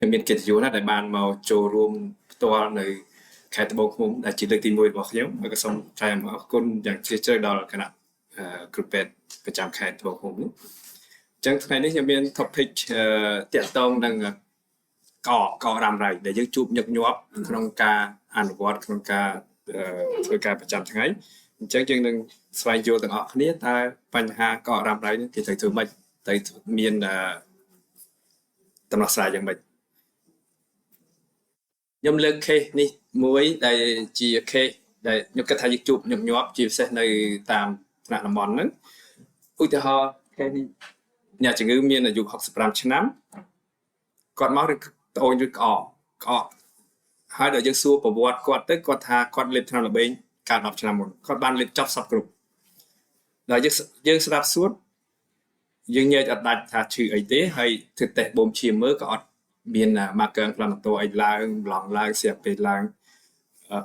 ខ្ញុំមានកិត្តិយសណាស់ដែលបានមកចូលរួមផ្ទាល់នៅខេត្តត្បូងឃ្មុំដែលជាលើកទី1របស់ខ្ញុំហើយក៏សូមថ្លែងអំណរគុណយ៉ាងជ្រាលជ្រៅដល់គណៈគ្រូពេទ្យប្រចាំខេត្តត្បូងឃ្មុំនេះអញ្ចឹងថ្ងៃនេះខ្ញុំមាន topic តាក់ទងនឹងកកករ៉ាំរ៉ៃដែលយើងជួបញឹកញាប់ក្នុងការអនុវត្តក្នុងការធ្វើការប្រចាំថ្ងៃអញ្ចឹងយើងនឹងស្វែងយល់ទាំងអស់គ្នាតើបញ្ហាកករ៉ាំរ៉ៃនេះគេត្រូវធ្វើម៉េចទៅមានដំណោះស្រាយយ៉ាងម៉េចខ្ញុំលើក case នេះមួយដែលជា case ដែលខ្ញុំគិតថាយើងជួបញឹកញាប់ជាពិសេសនៅតាមថ្នាក់តំបន់ហ្នឹងឧទាហរណ៍ case នេះអ្នកជំងឺមានអាយុ65ឆ្នាំគាត់មកឬត្អូញឬក្អកក្អកហើយដល់យើងសួរប្រវត្តិគាត់ទៅគាត់ថាគាត់លេបថ្នាំរបេងកាល10ឆ្នាំមុនគាត់បានលេបចប់សពគ្រប់ដល់យើងស្ដាប់សួតយើងញែកអត់ដាច់ថាឈឺអីទេហើយធ្វើតេស្តបូមឈាមមើលក៏អត់មាន marqueur inflammatoire អីឡើងឡងឡើងស្រាប់ពេលឡើង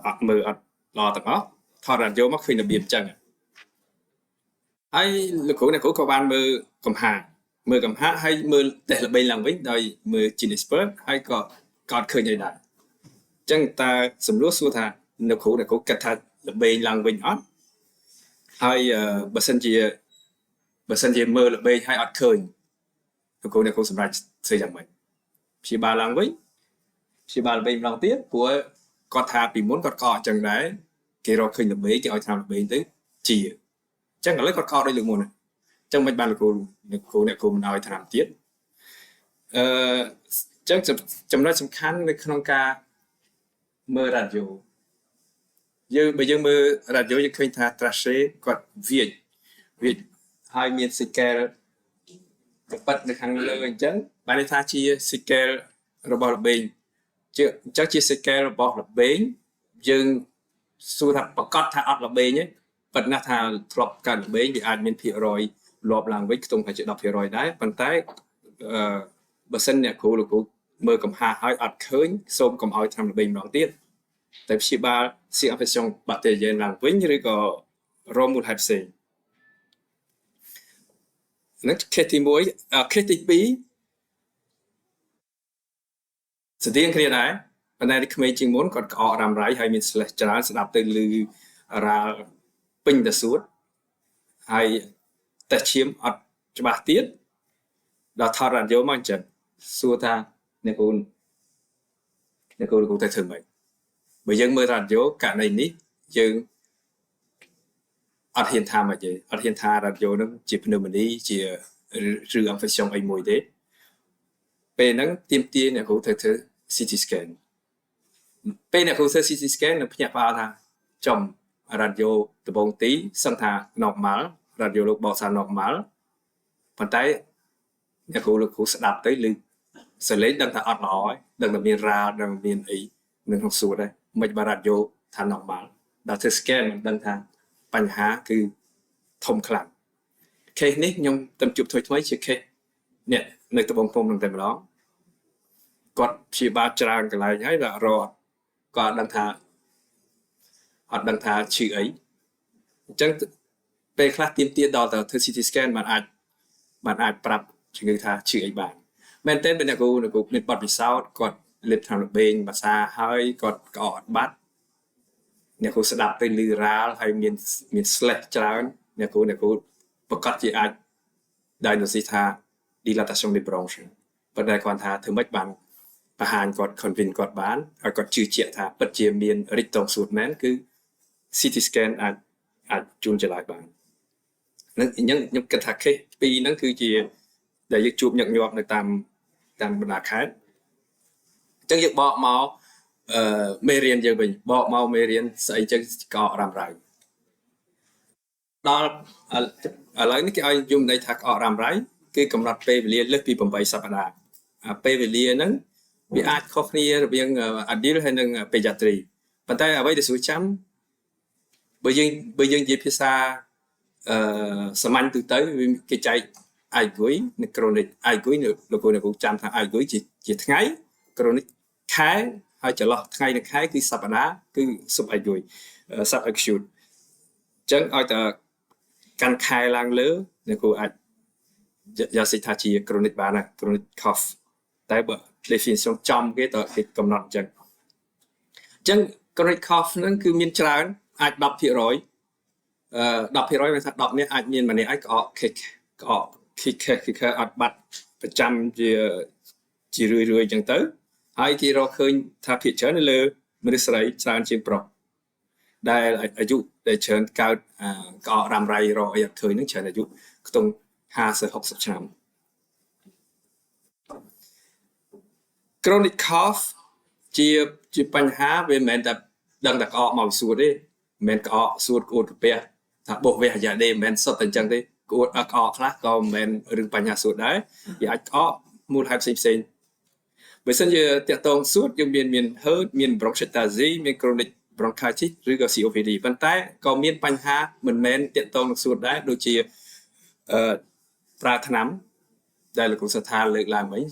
អត់មើលអត់ល្អទាំងអស់ថតរ៉ាឌីយ៉ូមកឃើញរបៀបអញ្ចឹងហើយលោកគ្រូអ្នកគ្រូក៏បានមើលកំហាមើលកំហាហើយមើលតេស្តល្បែងឡើងវិញដោយមើល GeneXpert ហើយក៏កត់ឃើញអីដែរអញ្ចឹងតើសំណួរសួរថាលោកគ្រូអ្នកគ្រូគិតថាល្បែងឡើងវិញអត់ហើយបើសិនជាមើលល្បែងហើយអត់ឃើញលោកគ្រូអ្នកគ្រូសម្រាប់ធ្វើយ៉ាងម៉េចព្យាបាលឡើងវិញព្យាបាលល្បែងម្ដងទៀតព្រោះគាត់ថាពីមុនគាត់កអញ្ចឹងដែរគេរកឃើញល្បែងគេឲ្យថ្នាំល្បែងទៅជាអញ្ចឹងឥឡូវគាត់កដូចលើកមុនអញ្ចឹងមិនបានលោកគ្រូអ្នកគ្រូអ្នកគ្រូមិនឲ្យថ្នាំទៀតអឺអញ្ចឹងចំណុចសំខាន់នៅក្នុងការមើលរ៉ាឌីយ៉ូយើងបើយើងមើលរ៉ាឌីយ៉ូយើងឃើញថា trachée គាត់វាចវាចហើយមាន séquelle កប៉ិតនៅខាងលើអញ្ចឹងបានន័យថាជា séquelle របស់របេងជាអញ្ចឹងជា séquelle របស់របេងយើងសួរថាប្រកាសថាអត់របេងទេប៉ុន្តែថាធ្លាប់កើតរបេងវាអាចមានភាគរយលាប់ឡើងវិញខ្ទង់ថាជា10%ដែរប៉ុន្តែអឺបើសិនអ្នកគ្រូលោកគ្រូមើលកំហាឲ្យអត់ឃើញសូមកុំឲ្យថ្នាំរបេងម្ដងទៀតតែព្យាបាល surinfection bactérienne ឡើងវិញឬក៏រមូលហេតុផ្សេងហ្នឹង case ទី1 case ទី2ស្តៀងគ្នាដែរប៉ុន្តែក្មេងជាងមុនគាត់ក្អករ៉ាំរ៉ៃហើយមាន slash ច្រើនស្ដាប់ទៅឮរ៉ាល់ពេញទៅសួតហើយតេស្តឈាមអត់ច្បាស់ទៀតដល់ថតរ៉ាឌីយ៉ូមកអញ្ចឹងសួរថាអ្នកគ្រូអ្នកគ្រូលោកគ្រូទៅធ្វើម៉េចបើយើងមើលរ៉ាឌីយ៉ូករណីនេះយើងអត់ហ៊ានថាមកទេអត់ហ៊ានថារ៉ាឌីយ៉ូនឹងជា pneumonie ជាឬ infection អីមួយទេពេលហ្នឹងទាមទារអ្នកគ្រូត្រូវធ្វើ CT scan ពេលអ្នកគ្រូធ្វើ CT scan នឹងភ្ញាក់ផ្អើលថាចំរ៉ាឌីយ៉ូដំបងទីសឹងថា normal រ៉ាឌីយ៉ូលោកបកថា normal ប៉ុន្តែអ្នកគ្រូលោកគ្រូស្ដាប់ទៅឮសលេងដឹងថាអត់ល្អហើយដឹងថាមានរ៉ាដឹងមានអីនៅក្នុងសួតដែរមិនបើរ៉ាឌីយ៉ូថា normal ដល់ធ្វើ scan មិនដឹងថាបញ្ហាគឺធំខ្លាំង case នេះខ្ញុំទៅជួបថ្មីថ្មីជា case អ្នកនៅត្បូងឃ្មុំនឹងតែម្ដងគាត់ព្យាបាលច្រើនកន្លែងហើយដល់រត់គាត់ដឹងថាអត់ដឹងថាឈឺអីអញ្ចឹងពេលខ្លះទៀមទាដល់ទៅធ្វើ CT scan បានអាចប្រាប់ជំងឺថាឈឺអីបានមែនទែនពេលអ្នកគ្រូអ្នកគ្រូមានបទពិសោធន៍គាត់លេបថ្នាំរបេងភាសាហើយគាត់ក្អកអត់បាត់អ្នកគ្រូស្ដាប់ទៅឮរ៉ាល់ហើយមាន slash ច្រើនអ្នកគ្រូអ្នកគ្រូប្រកាសជាអាច diagnosis ថា dilatation des bronches ប៉ុន្តែគាត់ថាធ្វើម៉េចបានបង្ហាញគាត់ convince គាត់បានឲ្យគាត់ជឿជាក់ថាពិតជាមានរីកតងសួតមែនគឺ CT scan អាចជូនចម្លើយបាននឹងអញ្ចឹងខ្ញុំគិតថា case ពីរហ្នឹងគឺជាដែលយើងជួបញឹកញាប់នៅតាមតាមបណ្ដាខេត្តអញ្ចឹងយើងបកមកអឺមេរៀនយើងវិញបកមកមេរៀនស្អីចឹងកករ៉ាំរ៉ៃដល់ឥឡូវនេះគេឲ្យយមន័យថាក្អករ៉ាំរ៉ៃគឺកំណត់ពេលវេលាលើសពី8សប្តាហ៍ពេលវេលាហ្នឹងវាអាចខុសគ្នារវាង adulte ហើយនិង pédiatrie ប៉ុន្តែអ្វីដែលស្រួលចាំបើយើងនិយាយភាសាអឺសាមញ្ញទូទៅវាគេចែក aigu និង chronique aigu លោកគ្រូអ្នកគ្រូចាំថា aigu ជាថ្ងៃ chronique ខែហើយចន្លោះថ្ងៃនិងខែគឺសប្តាហ៍គឺ sub aigu sub acute អញ្ចឹងឲ្យតែកាន់ខែឡើងលើអ្នកគ្រូអាចយកសិថាជា chronique បានណា chronic cough តែបើ definition ចំគេតើគេកំណត់អញ្ចឹងអញ្ចឹង chronic cough ហ្នឹងគឺមានច្រើនអាច10%អឺ10%មានថា10នាក់អាចមានម្នាក់ឯងក្អក kick ក្អក kick kick អត់បាត់ប្រចាំជាជារឿយរឿយអញ្ចឹងទៅហើយគេរកឃើញថាភាគច្រើននៅលើមនុស្សស្រីច្រើនជាងប្រុសដែលអាយុដែលច្រើនកើតក្អករ៉ាំរ៉ៃរកអីអត់ឃើញហ្នឹងច្រើនអាយុខ្ទង់50 60ឆ្នាំ Chronic cough ជាជាបញ្ហាវាមិនមែនតែដឹងតែក្អកមកសួតទេមិនមែនក្អកសួតក្អួតកាពះថាបោះវះយ៉ាទេមិនមែនសុទ្ធតែអញ្ចឹងទេក្អួតក្អកខ្លះក៏មិនមែនរឿងបញ្ហាសួតដែរវាអាចក្អកមូលហេតុផ្សេងផ្សេងបើសិនជាតាក់ទងសួតយើងមានមាន HERD មាន bronchiectasis មាន chronic bronchitis ឬក៏ COPD ប៉ុន្តែក៏មានបញ្ហាមិនមែនតាក់ទងនឹងសួតដែរដូចជាអឺប្រើថ្នាំដែលលោកគ្រូសថាលើកឡើងមិញ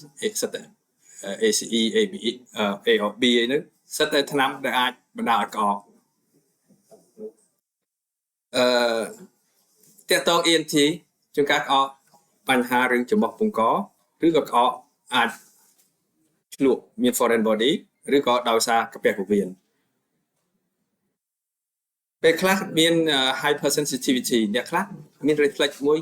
សិតតែ ACE ABE ARB អីហ្នឹងសិតតែថ្នាំដែលអាចបណ្ដាលឲ្យក្អកអឺតាក់ទង ENT ជួនកាលក្អកបញ្ហារឿងច្រមុះពងកឬក៏ក្អកអាចឆ្លក់មាន foreign body ឬក៏ដោយសារកាពះពោះវៀនពេលខ្លះមាន hypersensitivity អ្នកខ្លះមាន reflex មួយ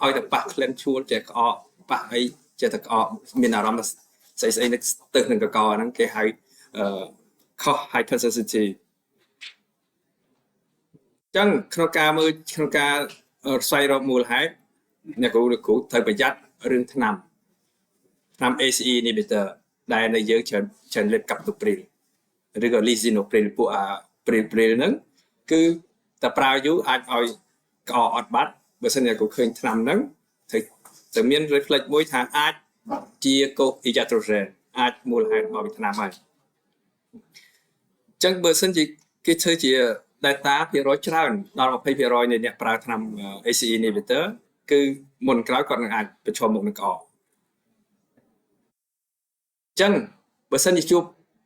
ឲ្យតែប៉ះក្លិនឈួលចេះក្អកប៉ះអីចេះតែក្អកមានអារម្មណ៍ស្អីស្អីនៅស្ទឹះនឹងកកហ្នឹងគេហៅខុស hypersensitivity ចឹងក្នុងការមើលក្នុងការស្វែងរកមូលហេតុអ្នកគ្រូលោកគ្រូត្រូវប្រយ័ត្នរឿងថ្នាំថ្នាំ ACE inhibitor ដែលនៅយើងច្រើនច្រើនលេបកាប់ទូព្រីលឬក៏ lisinopril ពួកអាព្រីលព្រីលហ្នឹងគឺតែប្រើយូរអាចឲ្យក្អកអត់បាត់បើសិនជាគ្រូឃើញថ្នាំហ្នឹងត្រូវតែមាន reflex មួយថាអាចជាកូ iatrogen អាចមូលហេតុមកពីថ្នាំហើយអញ្ចឹងបើសិនជាគេធ្វើជា data ភាគរយច្រើនដល់20%នៃអ្នកប្រើថ្នាំ ACE inhibitor គឺមុនក្រោយគាត់នឹងអាចប្រឈមមុខនឹងក្អកអញ្ចឹងបើសិនជាជួប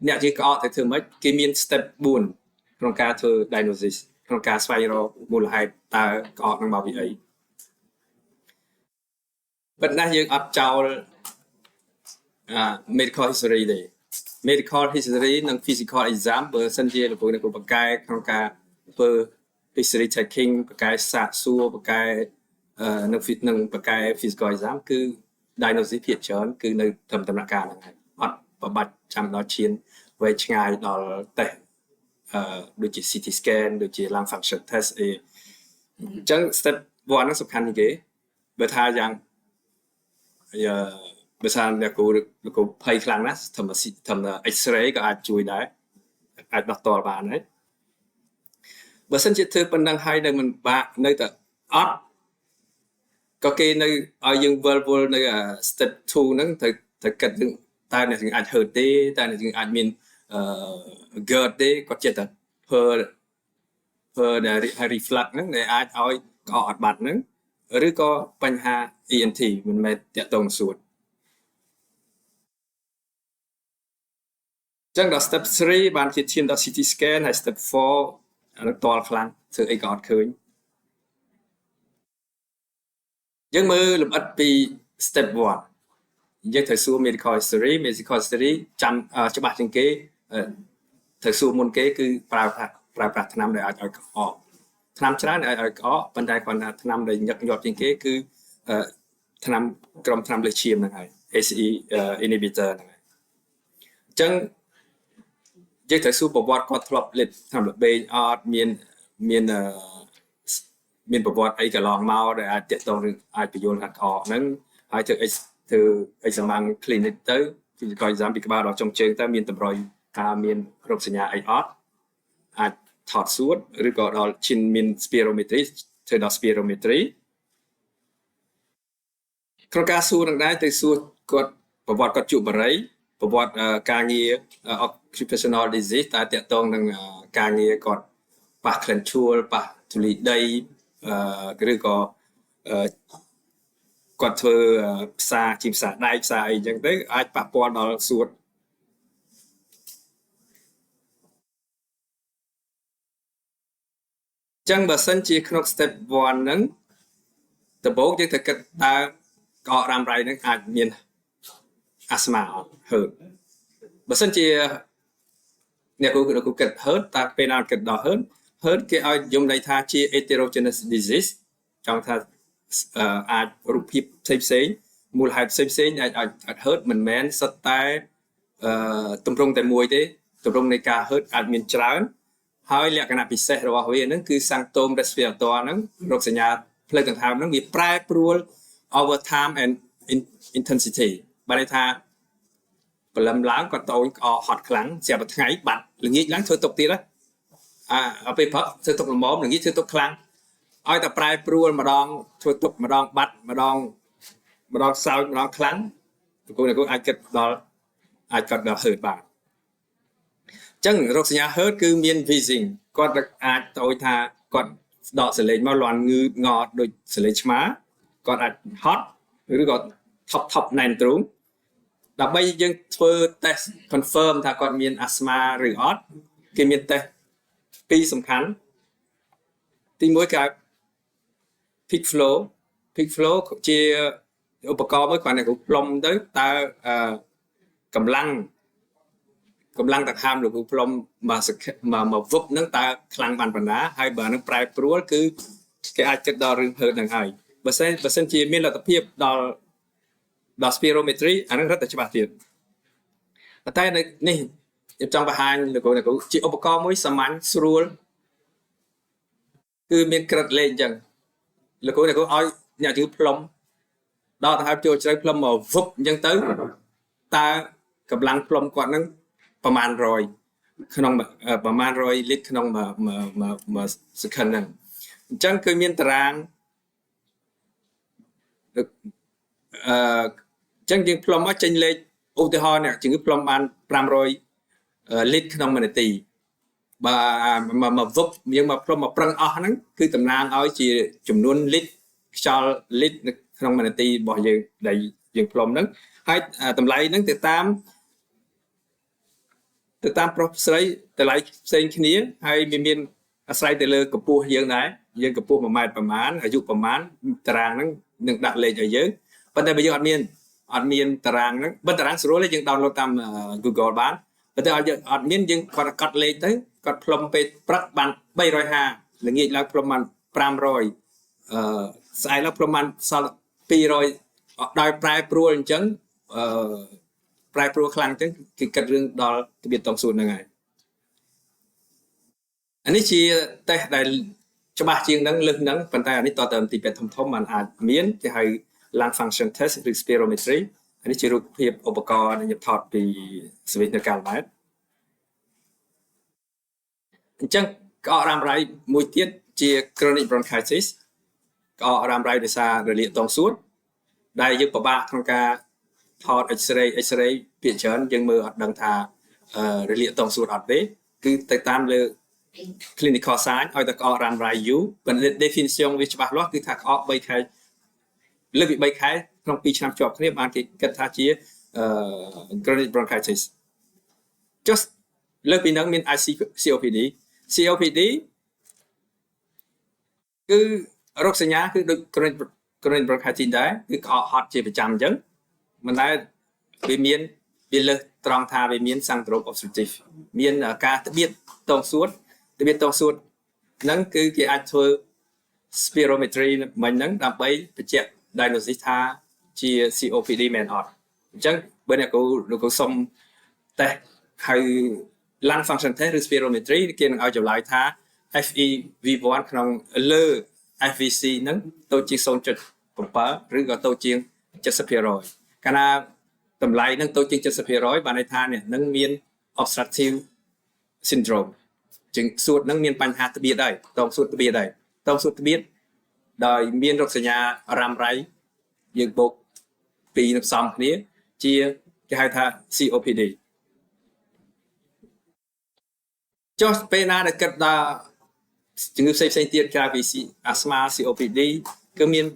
អ្នកជាក្អកទៅធ្វើម៉េចគេមាន step 4ក្នុងការធ្វើ diagnosis ក្នុងការស្វែងរកមូលហេតុតើក្អកនឹងមកពីអីប៉ុន្តែយើងអត់ចោលអា medical history ទេ medical history និង physical exam បើសិនជាលោកគ្រូអ្នកគ្រូបកកែក្នុងការធ្វើ history taking បកកែសាកសួរបកកែនឹងនឹងបកកែ physical exam គឺ diagnosis ភាគច្រើនគឺនៅត្រឹមដំណាក់កាលហ្នឹងហើយអត់ប្របាច់ចាំដល់ឈានវែងឆ្ងាយដល់តេស្តអឺដូចជា CT scan ដូចជា lung function test អីអញ្ចឹង step 1ហ្នឹងសំខាន់ជាងគេបើថាយ៉ាងបើថាអ្នកគ្រូលោកគ្រូភ័យខ្លាំងណាស់ធ្វើធ្វើ X-ray ក៏អាចជួយដែរអាចដោះតល់បានដែរបើសិនជាធ្វើប៉ុណ្ណឹងហើយនៅមិនបាក់នៅតែអត់ក៏គេនៅឲ្យយើងវិលវល់នៅ step 2ហ្នឹងត្រូវត្រូវគិតរឿងតើអ្នកជំងឺអាចហឺតទេតើអ្នកជំងឺអាចមានអឺ GERD ទេគាត់ចិត្តតែធ្វើធ្វើដែល reflux ហ្នឹងដែលអាចឲ្យក្អកអត់បាត់ហ្នឹងឬក៏បញ្ហា ENT មិនមែនតាក់ទងសួតចឹងដល់ step 3បានជាឈានដល់ CT scan ហើយ step 4អានោះតល់ខ្លាំងធ្វើអីក៏អត់ឃើញយើងមើលលម្អិតពី step 1យើងត្រូវសួរ medical history medical history ចាំច្បាស់ជាងគេត្រូវសួរមុនគេគឺប្រើប្រាស់ប្រើប្រាស់ថ្នាំដែលអាចឲ្យក្អកថ្នាំច្រើនអាចឲ្យក្អកប៉ុន្តែគាត់ថាថ្នាំដែលញឹកញាប់ជាងគេគឺថ្នាំក្រុមថ្នាំលើសឈាមហ្នឹងហើយ ACE inhibitor ហ្នឹងហើយអញ្ចឹងយើងត្រូវសួរប្រវត្តិគាត់ធ្លាប់លេបថ្នាំរបេងអត់មានមានមានប្រវត្តិអីកន្លងមកដែលអាចតាក់ទងនឹងអាចបញ្យល់ថាក្អកហ្នឹងហើយធ្វើ X ធ្វើ exam clinic ទៅ physical exam ពីក្បាលដល់ចុងជើងទៅមានតម្រុយថាមានរោគសញ្ញាអីអត់អាចថតសួតឬក៏ដល់ឈិនមាន spirometry ធ្វើដល់ spirometry ក្នុងការសួរនឹងដែរទៅសួរគាត់ប្រវត្តិគាត់ជក់បារីប្រវត្តិការងារ occupational disease តើតាក់ទងនឹងការងារគាត់ប៉ះក្លិនឈួលប៉ះធូលីដីឬក៏គាត់ធ្វើផ្សារជាផ្សារដែកផ្សារអីចឹងទៅអាចប៉ះពាល់ដល់សួតចឹងបើសិនជាក្នុង step 1ហ្នឹងដំបូងយើងត្រូវគិតតើក្អករ៉ាំរ៉ៃហ្នឹងអាចមាន អាស្មាអត់ហឺតបើសិនជាអ្នកគ្រូអ្នកគ្រូគិតហឺតតើពេលណាគិតដល់ហឺតហឺតគេឲ្យយមន័យថាជា heterogeneous disease ចង់ថាអាចរូបភាពផ្សេងផ្សេងមូលហេតុផ្សេងផ្សេងអាចឲ្យហឺតមិនមែនសុទ្ធតែអឺទម្រង់តែមួយទេទម្រង់នៃការហឺតអាចមានច្រើនហើយលក្ខណៈពិសេសរបស់វាហ្នឹងគឺsymptôme respiratoire ហ្នឹងរោគសញ្ញាផ្លូវដង្ហើមហ្នឹងវាប្រែប្រួល over time and intensity បានន័យថាព្រលឹមឡើងគាត់តូចក្អកហត់ខ្លាំងស្រាប់តែថ្ងៃបាត់ល្ងាចឡើងធ្វើទុកទៀតហ៎អាពេលព្រឹកធ្វើទុកល្មមល្ងាចធ្វើទុកខ្លាំងឲ្យតែប្រែប្រួលម្ដងធ្វើទុកម្ដងបាត់ម្ដងម្ដងសោចម្ដងខ្លាំងលោកគ្រូអ្នកគ្រូអាចគិតដល់អាចគាត់ដល់ហឺតបានអញ្ចឹងរោគសញ្ញាហឺតគឺមាន wheezing គាត់អាចតូចថាគាត់ដកសលេងមកលន់ងឺងត់ដូចសលេងឆ្មាគាត់អាចហត់ឬក៏ថប់ថប់ណែនទ្រូងដើម្បីយើងធ្វើ test confirm ថាគាត់មានអាស្មាឬអត់គេមាន test ពីរសំខាន់ទីមួយគេហៅ peak flow peak flow ជាឧបករណ៍មួយគ្រាន់តែគ្រូផ្លុំទៅតើកម្លាំងកម្លាំងដង្ហើមលោកគ្រូផ្លុំមួយមួយវឹបហ្នឹងតើខ្លាំងបានប៉ុណ្ណាហើយបើនឹងប្រែប្រួលគឺគេអាចគិតដល់រឿងហឺតហ្នឹងហើយបើសិនជាមានលទ្ធភាពដល់ដល់ spirometry អាហ្នឹងរឹតតែច្បាស់ទៀតប៉ុន្តែនៅនេះខ្ញុំចង់បង្ហាញលោកគ្រូអ្នកគ្រូជាឧបករណ៍មួយសាមញ្ញស្រួលគឺមានក្រិតលេខអញ្ចឹងលោកគ្រូអ្នកគ្រូឲ្យអ្នកជំងឺផ្លុំដល់ទៅហើយចូលជ្រៅផ្លុំមកវឹបអញ្ចឹងទៅតើកម្លាំងផ្លុំគាត់ហ្នឹងប្រមាណ100ក្នុងប្រមាណ100លីត្រក្នុងមួយ second ហ្នឹងអញ្ចឹងគឺមានតារាងអឺអញ្ចឹងយើងផ្លុំមកចេញលេខឧទាហរណ៍អ្នកជំងឺផ្លុំបាន500លីត្រក្នុងមួយនាទីបើមកវឹបយើងមកផ្លុំមកប្រឹងអស់ហ្នឹងគឺតំណាងឲ្យជាចំនួនលីត្រខ្យល់លីត្រនៅក្នុងមួយនាទីរបស់យើងដែលយើងផ្លុំហ្នឹងហើយតម្លៃហ្នឹងទៅតាមប្រុសស្រីតម្លៃផ្សេងគ្នាហើយវាមានអាស្រ័យទៅលើកម្ពស់យើងដែរយើងកម្ពស់1ម៉ែត្រប្រមាណអាយុប្រមាណតារាងហ្នឹងនឹងដាក់លេខឲ្យយើងប៉ុន្តែបើយើងអត់មានតារាងហ្នឹងបើតារាងស្រួលទេយើង download តាម Google បានប៉ុន្តែអត់យើងអត់មានយើងគាត់កត់លេខទៅគាត់ផ្លុំពេលព្រឹកបាន350ល្ងាចឡើងផ្លុំបាន500អឺស្អែកឡើងផ្លុំបានសល់200ដោយប្រែប្រួលអញ្ចឹងអឺប្រែប្រួលខ្លាំងអញ្ចឹងគេគិតរឿងដល់ត្បៀតតងសួនហ្នឹងហើយអានេះជាតេស្តដែលច្បាស់ជាងហ្នឹងលើសហ្នឹងប៉ុន្តែអានេះតទៅទីពេទ្យធំធំបានអាចមានគេហៅ lung function test ឬ spirometry អានេះជារូបភាពឧបករណ៍ដែលខ្ញុំថតពី service នៅកាល់ម៉ែតអញ្ចឹងក្អករ៉ាំរ៉ៃមួយទៀតជា chronic bronchitis ក្អករ៉ាំរ៉ៃដោយសាររលាកតងសួតដែលយើងពិបាកក្នុងការថត X-ray X-ray ភាគច្រើនយើងមើលអត់ដឹងថារលាកតងសួតអត់ទេគឺទៅតាមលើ clinical sign ឲ្យតែក្អករ៉ាំរ៉ៃយូរប៉ុន្តែ definition វាច្បាស់លាស់គឺថាក្អក3ខែលើសពី3ខែក្នុង2ឆ្នាំជាប់គ្នាបានគេគិតថាជា chronic bronchitis just លើសពីហ្នឹងមាន IC COPD COPD គឺរោគសញ្ញាគឺដូច chronic bronchitis ដែរគឺក្អកហត់ជាប្រចាំអញ្ចឹងមិនដែលវាមានវាលើសត្រង់ថាវាមាន syndrome obstructive មានការត្បៀតតងសួតត្បៀតតងសួតហ្នឹងគឺគេអាចធ្វើ spirometry មិញហ្នឹងដើម្បីបញ្ជាក់ diagnosis ថាជា COPD មែនអត់អញ្ចឹងបើអ្នកគ្រូលោកគ្រូសុំតេស្តហៅ lung function test ឬ spirometry គេនឹងឲ្យចម្លើយថា FEV1 ក្នុងលើ FVC ហ្នឹងតូចជាង0.7ឬក៏តូចជាង70%កាលណាតម្លៃហ្នឹងតូចជាង70%បានន័យថាអ្នកនឹងមាន obstructive syndrome ជាងសួតហ្នឹងមានបញ្ហាត្បៀតហើយតងសួតត្បៀតហើយតងសួតត្បៀតដោយមានរោគសញ្ញារ៉ាំរ៉ៃយើងបូកពីរនឹងផ្សំគ្នាជាគេហៅថា COPD ចុះពេលណាដែលគិតដល់ជំងឺផ្សេងផ្សេងទៀតក្រៅពីអាស្មា COPD គឺមាន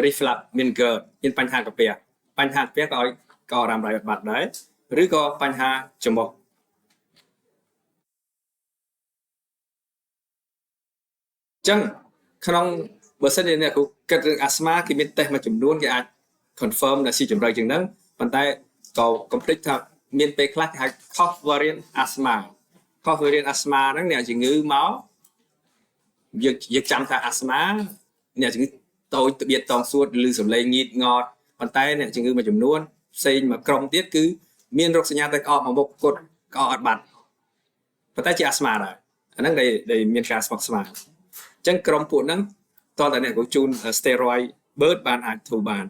reflux មាន GERD មានបញ្ហាកាពះបញ្ហាកាពះក៏ឲ្យក៏រ៉ាំរ៉ៃបាត់ដែរឬក៏បញ្ហាច្រមុះចឹងក្នុងបើសិនជាអ្នកគ្រូគិតរឿងអាស្មាគេមានតេស្តមួយចំនួនគេអាច confirm ដល់ស៊ីជម្រៅជាងហ្នឹងប៉ុន្តែ ក៏កុំភ្លេចថាមានពេលខ្លះគេហៅ cough variant asthma។ Cough variant asthma ហ្នឹងអ្នកជំងឺមកយើងចាំថា asthma អ្នកជំងឺតូចត្បៀតតងសួតឬសំឡេងងៀតងត់ប៉ុន្តែអ្នកជំងឺមួយចំនួនផ្សេងមួយក្រុមទៀតគឺមានរោគសញ្ញាតែក្អកមកមុខគត់ក្អកអត់បាត់ប៉ុន្តែជាអាស្មាដែរអាហ្នឹងដែលមានការស្មុគស្មាញអញ្ចឹងក្រុមពួកហ្នឹងតើតើអ្នកក៏ជូន steroid បឺតបានអាចធ្វើបាន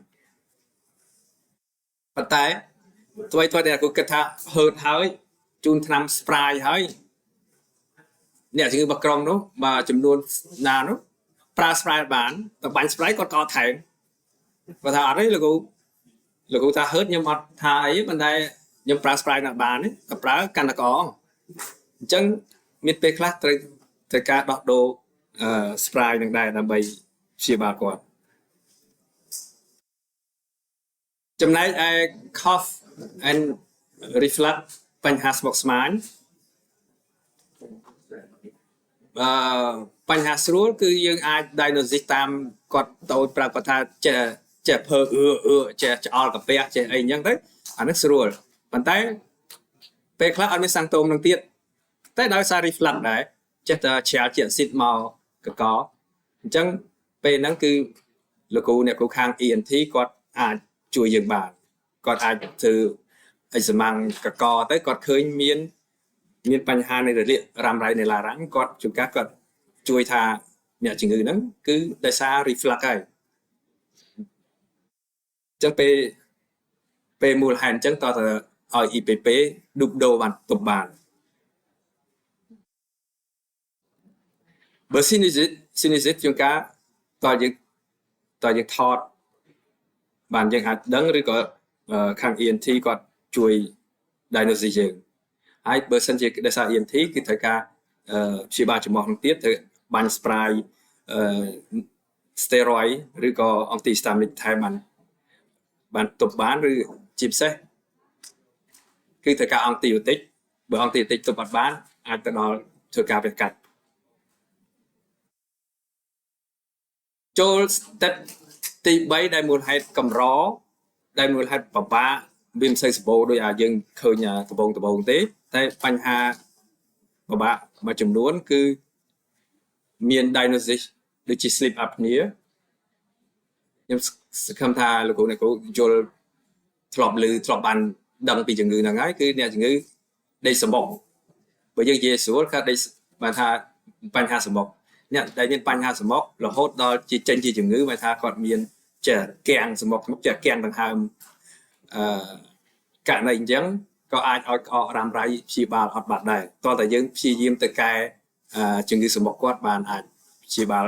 ប៉ុន្តែថ្មីថ្មីតែគាត់គិតថាហឺតហើយជូនថ្នាំ spray ហើយអ្នកជំងឺមួយក្រុមនោះបាទចំនួនណានោះប្រើ spray បានតែបាញ់ spray គាត់ក៏ថែមគាត់ថាអត់ទេលោកគ្រូលោកគ្រូថាហឺតខ្ញុំអត់ថាអីប៉ុន្តែខ្ញុំប្រើ spray ណាបានទេតែប្រើកាន់តែក្អកអញ្ចឹងមានពេលខ្លះត្រូវត្រូវការដោះដូរអឺ spray នឹងដែរដើម្បីព្យាបាលគាត់។ចំណែកឯ cough and reflux បញ្ហាស្មុគស្មាញអឺបញ្ហាស្រួលគឺយើងអាច diagnosis តាមគាត់តូចប្រាប់គាត់ថាចេះចេះភើអឺអឺចេះច្អល់កាពះចេះអីអញ្ចឹងទៅអានេះស្រួលប៉ុន្តែពេលខ្លះអត់មាន symptôme នឹងទៀតតែដោយសារ reflux ដែរចេះតែជ្រាលជាអាស៊ីតមកកកអញ្ចឹងពេលហ្នឹងគឺលោកគ្រូអ្នកគ្រូខាង ENT គាត់អាចជួយយើងបានគាត់អាចធ្វើអិសម៉ាំងកកទៅគាត់ឃើញមានមានបញ្ហានៃរលាករ៉ាំរ៉ៃនៃឡារ៉ាំងគាត់ជួនកាលគាត់ជួយថាអ្នកជំងឺហ្នឹងគឺដោយសារ reflux ហើយអញ្ចឹងពេលពេលមូលហេតុអញ្ចឹងតើតឲ្យ IPP ឌូបដូបានទប់បានបើ sinusite ជួនកាលតើយើងតើយើងថតបានយើងអាចដឹងឬក៏ខាង ENT គាត់ជួយ diagnosis យើងហើយបើសិនជាដោយសារ ENT គឺត្រូវការព្យាបាលច្រមុះនឹងទៀតត្រូវបាញ់ spray អឺ steroid ឬក៏ antihistaminic ថែមបានបានទប់បានឬជាពិសេសគឺត្រូវការ antibiotic បើ antibiotic ទប់អត់បានអាចទៅដល់ធ្វើការវះកាត់ចូល step ទី3ដែលមូលហេតុកម្រដែលមូលហេតុពិបាកវាមិនសូវសម្បូរដោយអាយើងឃើញដបងដបងទេតែបញ្ហាពិបាកមួយចំនួនគឺមាន diagnosis ដូចជា sleep apnea ខ្ញុំសង្ឃឹមថាលោកគ្រូអ្នកគ្រូយល់ធ្លាប់ឮធ្លាប់បានដឹងពីជំងឺហ្នឹងហើយគឺអ្នកជំងឺដេកសម្បុកបើយើងនិយាយស្រួលគឺដេកបានថាបញ្ហាសម្បុកអ្នកដែលមានបញ្ហាសម្បុករហូតដល់ជាចេញជាជំងឺបានថាគាត់មានចេះគាំងសម្បុកចេះគាំងដង្ហើមអឺករណីអញ្ចឹងក៏អាចឲ្យក្អករ៉ាំរ៉ៃព្យាបាលអត់បាត់ដែរតោះតែយើងព្យាយាមទៅកែជំងឺសម្បុកគាត់បានអាចព្យាបាល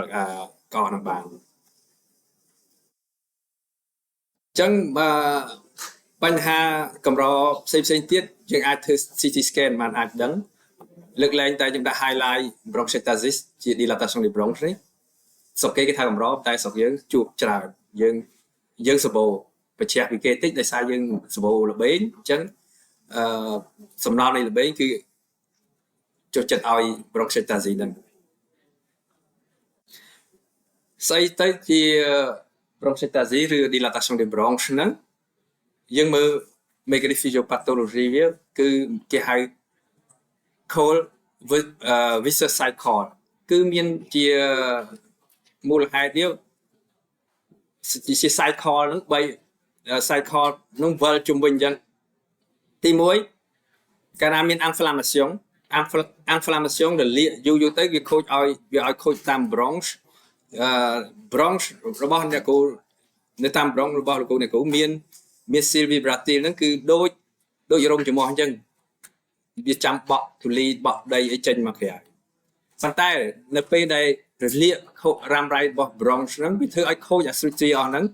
ក្អកនឹងបានអញ្ចឹងបើបញ្ហាកម្រផ្សេងផ្សេងទៀតយើងអាចធ្វើ CT scan បានអាចដឹងលើកលែងតែខ្ញុំដាក់ highlight bronchiectasis ជា dilatation នៃ bronch នេះស្រុកគេគេថាកម្រតែស្រុកយើងជួបច្រើនយើងយើងសម្បូរប្រឆាំងពីគេតិចដោយសារយើងសម្បូរល្បែងអញ្ចឹងអឺសំណល់នៃល្បែងគឺចុះចិត្តឲ្យ bronchiectasis ហ្នឹងស្អីទៅជា bronchiectasis ឬ dilatation des bronches ហ្នឹងយើងមើល mécanisme physiopathologie វាគឺគេហៅ cold vicious cycle គឺមានជាមូលហេតុវាជា cycle ហ្នឹង3 cycle ហ្នឹងវិលជុំវិញអញ្ចឹងទី1កាលណាមាន inflammation inflammation រលាកយូរយូរទៅវាខូចឲ្យវាឲ្យខូចតាម bronche អឺ bronche របស់អ្នកគ្រូនៅតាម bronche របស់លោកគ្រូអ្នកគ្រូមានមាន cils vibratile ហ្នឹងគឺដូចដូចរោមច្រមុះអញ្ចឹងវាចាំបក់ធូលីបក់ដីអីចេញមកក្រៅប៉ុន្តែនៅពេលដែលរលាកខូចរ៉ាំរ៉ៃរបស់ bronche ហ្នឹងវាធ្វើឲ្យខូចអា structure អស់ហ្នឹង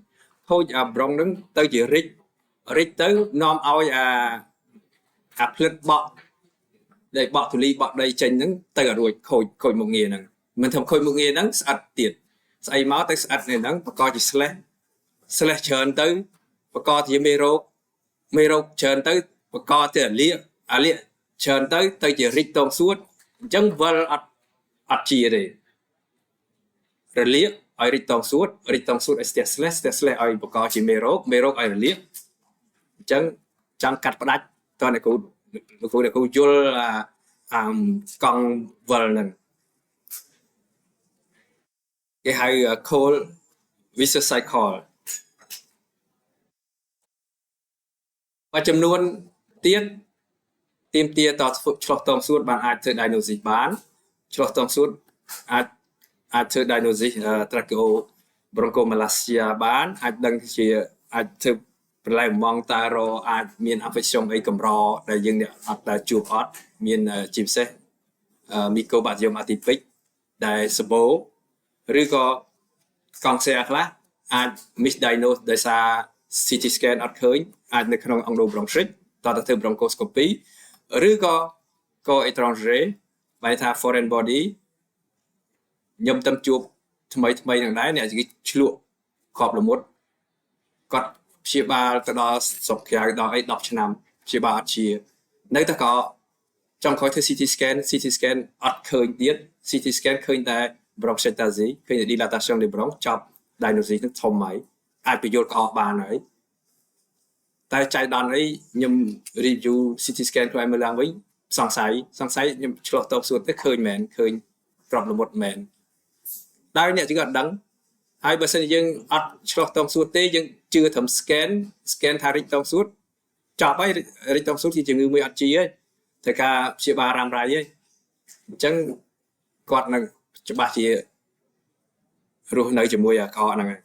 ខូចអា bronche ហ្នឹងទៅជារិចរិចទៅនាំឲ្យអាអាផ្លិតបក់ដែលបក់ធូលីបក់ដីចេញហ្នឹងទៅឲ្យរួចខូចខូចមុខងារហ្នឹងមិនធ្វើខូចមុខងារហ្នឹងស្អិតទៀតស្អីមកទៅស្អិតនៅហ្នឹងបកជាស្លេះស្លេះច្រើនទៅបកជាមេរោគមេរោគច្រើនទៅបកទៅអាលៀកអាលៀកច្រើនទៅទៅជារិចតងសួតអញ្ចឹងវិលអត់អត់ជាទេរលាកឲ្យរិចតងសួតរិចតងសួតឲ្យស្ទះស្លេះស្ទះស្លេះឲ្យបកជាមេរោគមេរោគឲ្យរលាកអញ្ចឹង ចង់កាត់ផ្ដាច់តើអ្នកគ្រូលោកគ្រូអ្នកគ្រូយល់អាអាកង់វិលហ្នឹងគេហៅ cold vicious cycle មួយចំនួនទៀតទាមទារតឆ្លុះតងសួតបានអាចធ្វើ diagnosis បានឆ្លុះតងសួតអាចអាចធ្វើ diagnosis tracheobronchomalacia បានអាចដឹងជាអាចធ្វើប្រឡែងម៉ងតារអាចមាន infection អីកម្រដែលយើងអ្នកអត់ដែលជួបអត់មានជាពិសេស Mycobacterium atypic ដែលសម្បូរឬក៏cancer ខ្លះអាច misdiagnose ដោយសារ CT scan អត់ឃើញអាចនៅក្នុង endobronchique តើទៅធ្វើ bronchoscopy ឬក៏ corps étranger បែរថា foreign body ខ្ញុំទៅជួបថ្មីថ្មីនឹងដែរអ្នកគេឆ្លក់គ្រាប់ល្មុតគាត់ព្យាបាលទៅដល់ស្រុកក្រៅដល់អី10ឆ្នាំព្យាបាលអត់ជានៅតែក៏ចង់ក្រោយធ្វើ CT scan CT scan អត់ឃើញទៀត CT scan ឃើញតែ bronchiectasis ឃើញតែ dilatation នៃ bronche ចប់ diagnosis នឹងធំហើយអាចបញ្យល់ក្អកបានហើយតែចៃដន្យអីខ្ញុំ review CT scan ខ្លួនឯងមើលឡើងវិញសង្ស័យសង្ស័យខ្ញុំឆ្លោះតបសួរទៅឃើញមែនឃើញក្របល្មុតមែនដោយអ្នកជឿអត់ដឹងហើយបើសិនជាយើងអត់ឆ្លោះតងសួតទេយើងជឿត្រឹម scan scan ថារិចតងសួតចប់ហើយរិចតងសួតជាជំងឺមួយអត់ជាហើយត្រូវការព្យាបាលរ៉ាំរ៉ៃហើយអញ្ចឹងគាត់នឹងច្បាស់ជារស់នៅជាមួយអាក្អកហ្នឹងហើយ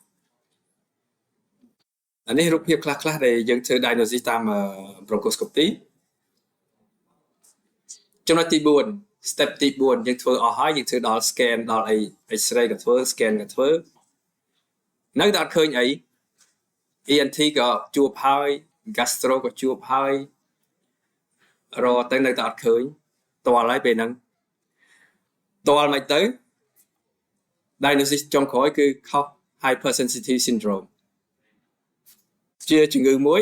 អានេះរូបភាពខ្លះខ្លះដែលយើងធ្វើ diagnosis តាម bronchoscopy ចំណុចទី4 step ទី4យើងធ្វើអស់ហើយយើងធ្វើដល់ scan ដល់អី X-ray ក៏ធ្វើ scan ក៏ធ្វើនៅតែអត់ឃើញអី ENT ក៏ជួបហើយ gastro ក៏ជួបហើយរកទៅនៅតែអត់ឃើញតល់ហើយពេលហ្នឹងតល់មិនទៅ diagnosis ចុងក្រោយគឺ cough hypersensitivity syndrome ជាជំងឺមួយ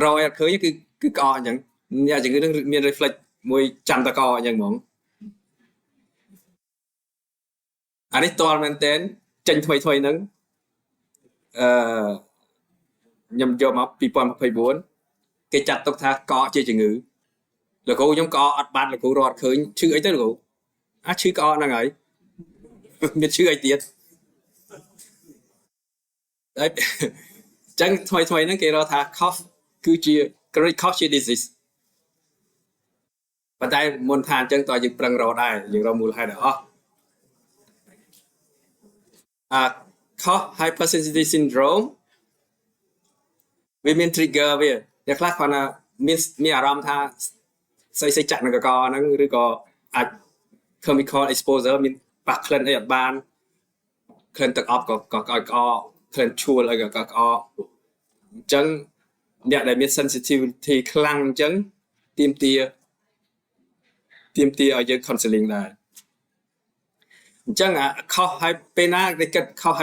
រកឲ្យអត់ឃើញគឺគឺក្អកអញ្ចឹងអ្នកជំងឺហ្នឹងមាន reflex មួយចាំតកអញ្ចឹងហ្មងអានេះតល់មែនតើចេញថ្មីថ្មីហ្នឹងអឺខ្ញុំយកមក2024គេចាត់ទុកថាកកជាជំងឺលោកគ្រូខ្ញុំកកអត់បានលោកគ្រូរត់ឃើញឈឺអីទៅលោកគ្រូអាឈឺក្អកហ្នឹងហើយមានឈឺអីទៀតហើយចឹងថ្មីថ្មីហ្នឹងគេរកថា cough គឺជា chronic cough ជា disease ប៉ុន្តែមុនថាអញ្ចឹងតើយើងប្រឹងរកដែរយើងរកមូលហេតុឲ្យអស់អា cough hypersensitivity syndrome វាមាន trigger វាអ្នកខ្លះគាត់ថាមានមានអារម្មណ៍ថាស្អីស្អីចាក់នឹងកកហ្នឹងឬក៏អាច chemical exposure មានប៉ះក្លិនអីអត់បានក្លិនទឹកអប់ក៏ក៏ឲ្យក្អកក្លិនឈួលអីក៏ក្អកអញ្ចឹងអ្នកដែលមាន sensitivity ខ្លាំងអញ្ចឹងទាមទារទាមទារឲ្យយើង counseling ដែរអញ្ចឹងអាខុសហើយពេលណាគេគិតខុស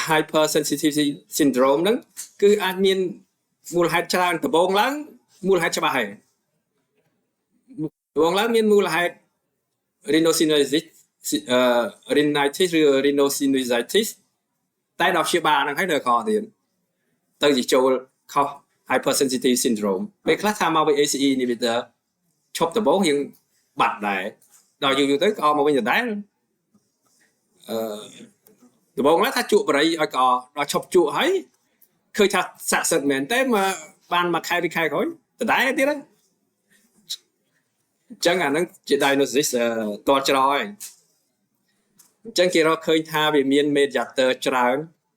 hypersensitivity syndrome ហ្នឹងគឺអាចមានមូលហេតុច្រើនដំបូងឡើងមូលហេតុច្បាស់ហើយដំបូងឡើងមានមូលហេតុ rhinosinusitis អឺ rhinitis ឬ rhinosinusitis តែដល់ព្យាបាលហ្នឹងហើយនៅខទៀតទៅជាចូល cough hypersensitivity syndrome ពេលខ្លះថាមកពី ACE inhibitor ឈប់ដំបូងយើងបាត់ដែរដល់យូរយូរទៅក្អកមកវិញដដែលអឺដំបូងឡើងថាជក់បរិយឲ្យក្អកដល់ឈប់ជក់ហើយឃើញថាស័ក្តិសិទ្ធិមែនតែមកបានមួយខែពីរខែក្រោយដដែលទៀតហ្នឹងអញ្ចឹងអាហ្នឹងជា diagnosis តច្រហើយអញ្ចឹងគេរកឃើញថាវាមាន mediator ច្រើន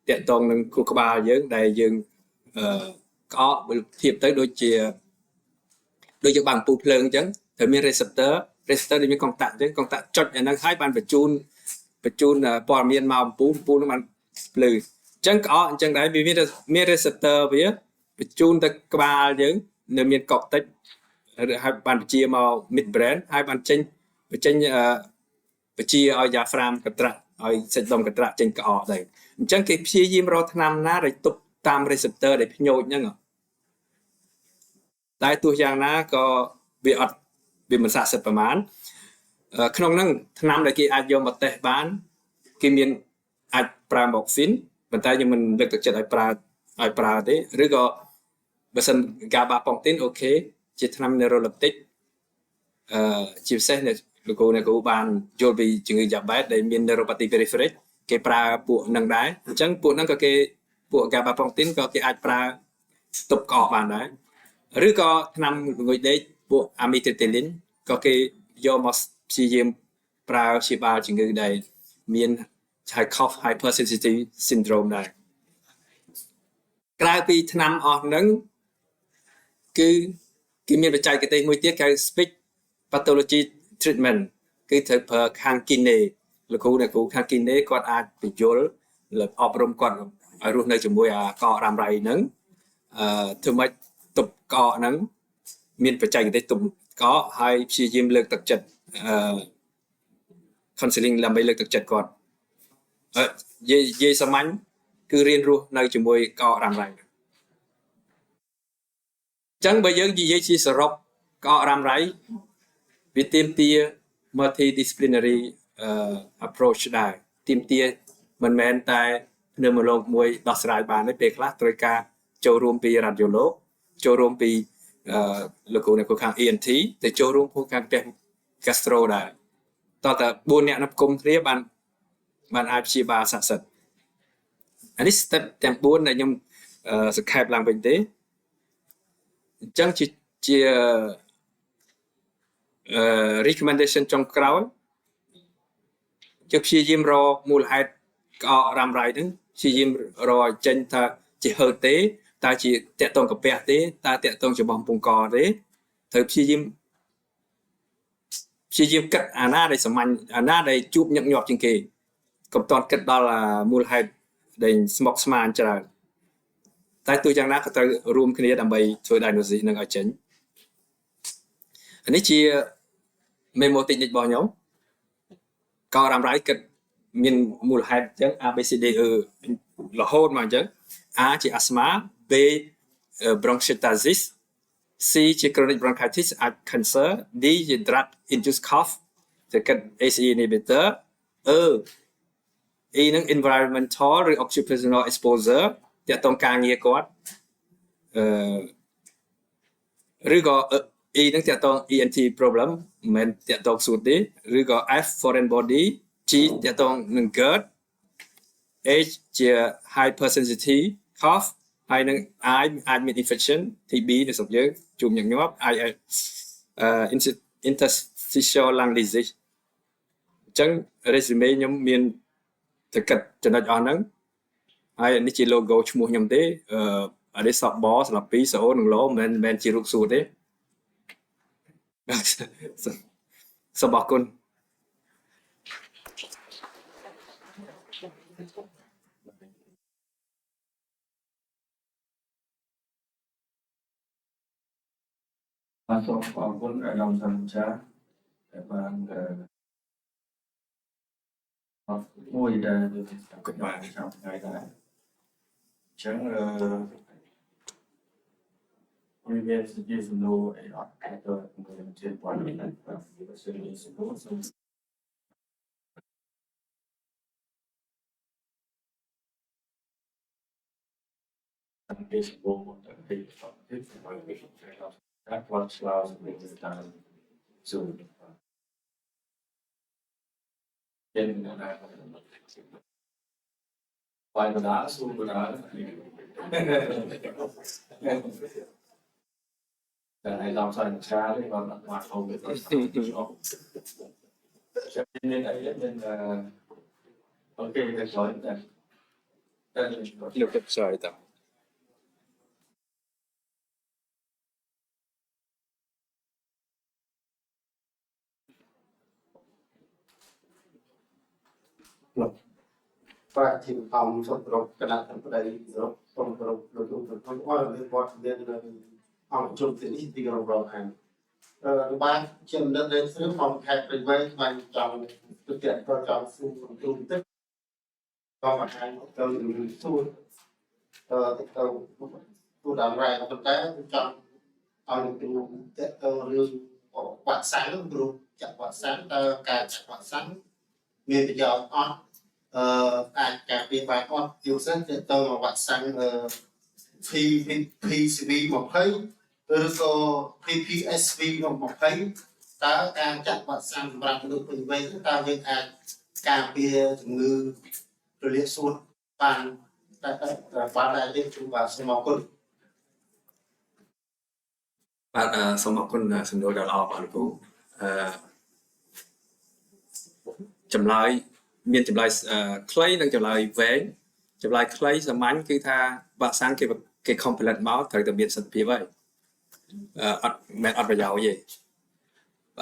តាក់ទងនឹងខួរក្បាលយើងដែលយើងអឺក្អកបើធៀបទៅដូចជាដូចយើងបើកអំពូលភ្លើងអញ្ចឹងត្រូវមាន receptor receptor ដែលមានកុងតាក់អញ្ចឹងកុងតាក់ចុចអាហ្នឹងហើយបានបញ្ជូនបញ្ជូនព័ត៌មានមកអំពូលអំពូលហ្នឹងបានភ្លឺអញ្ចឹងក្អកអញ្ចឹងដែរវាមានមាន receptor វាបញ្ជូនទៅក្បាលយើងនៅមានកុកតិចហើយបានបញ្ជាមក mid brain ហើយបានចេញបញ្ចេញបញ្ជាឲ្យ diaphragm កត្រាក់ឲ្យសាច់ដុំកត្រាក់ចេញក្អកទៅអញ្ចឹងគេព្យាយាមរកថ្នាំណាដែលទប់តាម receptor ដែលភ្ញូចហ្នឹងតែទោះយ៉ាងណាក៏វាអត់វាមិនស័ក្តិសិទ្ធិប្រមាណក្នុងហ្នឹងថ្នាំដែលគេអាចយកមកតេស្តបានគេមានអាចប្រើ morphine ប៉ុន្តែខ្ញុំមិនលើកទឹកចិត្តឲ្យប្រើឲ្យប្រើទេឬក៏ បើសិន gabapentin OK ជាថ្នាំ neuroleptic ជាពិសេសអ្នកលោកគ្រូអ្នកគ្រូបានយល់ពីជំងឺ diabète ដែលមាន neuropathy périphérique គេប្រើពួកនឹងដែរអញ្ចឹងពួកហ្នឹងក៏គេពួក gabapentin ក៏គេអាចប្រើទប់ក្អកបានដែរឬក៏ថ្នាំងុយដេកពួក amitriptyline ក៏គេយកមកព្យាយាមប្រើព្យាបាលជំងឺដែលមានហៅ cough hypersensitivity syndrome ដែរក្រៅពីថ្នាំអស់ហ្នឹងគឺគេមានបច្ចេកទេសមួយទៀតគេហៅ speech pathology treatment គឺត្រូវប្រើខាង kiné លោកគ្រូអ្នកគ្រូខាង kiné គាត់អាចបញ្យល់លើអប់រំគាត់ឲ្យរស់នៅជាមួយអាកករ៉ាំរ៉ៃហ្នឹងធ្វើម៉េចទប់កកហ្នឹងមានបច្ចេកទេសទប់កកហើយព្យាយាមលើកទឹកចិត្តcounseling ដើម្បីលើកទឹកចិត្តគាត់និយាយសាមញ្ញគឺរៀនរស់នៅជាមួយកករ៉ាំរ៉ៃអញ្ចឹងបើយើងនិយាយជាសរុបកករ៉ាំរ៉ៃវាទាមទារ multidisciplinary approach ដែរទាមទារមិនមែនតែpneumologue មួយដោះស្រាយបានទេពេលខ្លះត្រូវការចូលរួមពី radiologue ចូលរួមពីលោកគ្រូអ្នកគ្រូខាង ENT ទៅចូលរួមពួកខាងផ្ទះ gastro ដែរតោះតែ4នាក់នៅគុំគ្នាបានបានអាចព្យាបាលស័ក្តិសិទ្ធិអានេះ step ទាំង4ដែលខ្ញុំសង្ខេបឡើងវិញទេអញ្ចឹងជាជាrecommendation ចុងក្រោយយើងព្យាយាមរកមូលហេតុក្អករ៉ាំរ៉ៃហ្នឹងព្យាយាមរកឲ្យចេញថាជាហឺតទេតើជាតាក់តងកាពះទេតើតាក់តងច្រមុះកំពង់កទេត្រូវព្យាយាមព្យាយាមគិតអាណាដែលសាមញ្ញអាណាដែលជួបញឹកញាប់ជាងគេកុំតន់គិតដល់មូលហេតុដែលស្មុគស្មាញច្រើនតែទោះយ៉ាងណាក៏ត្រូវរួមគ្នាដើម្បីធ្វើ diagnosis នឹងឲ្យចេញអានេះជា memo technique របស់ខ្ញុំកករ៉ាំរ៉ៃគិតមានមូលហេតុអញ្ចឹង A B C D E រហូតមកអញ្ចឹង A ជា asthma, B bronchiectasis, C ជា chronic bronchitis អាច cancer, D ជា drug induced cough จะគិត ACE inhibitor, E E នឹង environmental ឬ occupational exposure តាក់ទងការងារគាត់ឬក៏ E នឹងតាក់ទង ENT problem មិនមែនតាក់ទងសួតទេឬក៏ F foreign body, G តាក់ទងនឹង GERD, H ជា hypersensitivity cough ហើយនឹង I អាចមាន infection TB នៅស្រុកយើងជួបញឹកញាប់ I interstitial lung disease អញ្ចឹង resume ខ្ញុំមានតែគិតចំណុចអស់ហ្នឹងហើយនេះជា logo ឈ្មោះខ្ញុំទេអឺនេះសបស្លាប់2សូនិងឡមិនមែនជារូបសួតទេសូមអរគុណ បាទសូមអរគុណអាដាមសាំចាដែលបានអឺមួយដែលយើងគិតបានក្នុងថ្ងៃដែរអញ្ចឹងអឺមានមានជាសំណួរអីអត់ទៅមួយជាព័ត៌មានបាទបើសិនជាសំណួរសូមពីសំណួរមកទៅពីទីតែគាត់ឆ្លើយសម្រាប់តាម Zoom เป็นอะไรបាយបដាស៊ូបដាតែឲ្យដល់សាឆាទេគាត់អត់មកហូបទេមានអីមាន OK តែក្រោយតែតែ លោកទៅផ្សាយតើ បាទជាបឋមសូមគោរពគណៈធិបតីគោរពសូមគោរពលោកគ្រូប្រពន្ធអស់មានវត្តមាននៅអង្គប្រជុំទីនេះទីក្រុងរងអានបាទជាមនិតនៅស្រឿងមកខេត្តព្រៃវែងស្វែងចង់ទៅទៀតក៏ចង់សួរលោកគ្រូបន្តិចក៏បង្ហាញទៅសួរទៅទៅទូដើមរ៉ែប៉ុន្តែចង់ឲ្យលោកគ្រូតទៅរឿងវ៉ាក់សាំងគ្រូចាក់វ៉ាក់សាំងតើការចាក់វ៉ាក់សាំងមានប្រយោជន៍អត់អឺអាចការពារបានអត់ជាពិសេសទៅទៅវ៉ាក់សាំងអឺ PPCV 20ឬក៏ PPSV 20តើការចាក់វ៉ាក់សាំងសម្រាប់មនុស្សពេញវ័យតើយើងអាចការពារជំងឺរលាកសួតបានតែបានដែរទេគ្រូបាទសូមអរគុណ។ បាទសូមអរគុណសំណួរដ៏ល្អបាទលោកគ្រូអឺចម្លើយមានចម្លើយខ្លីនិងចម្លើយវែងចម្លើយខ្លីសាមញ្ញគឺថាវ៉ាក់សាំងគេគេ complete មកត្រូវតែមានសិទ្ធិភាពហើយអត់មិនអត់ប្រយោជន៍ទេ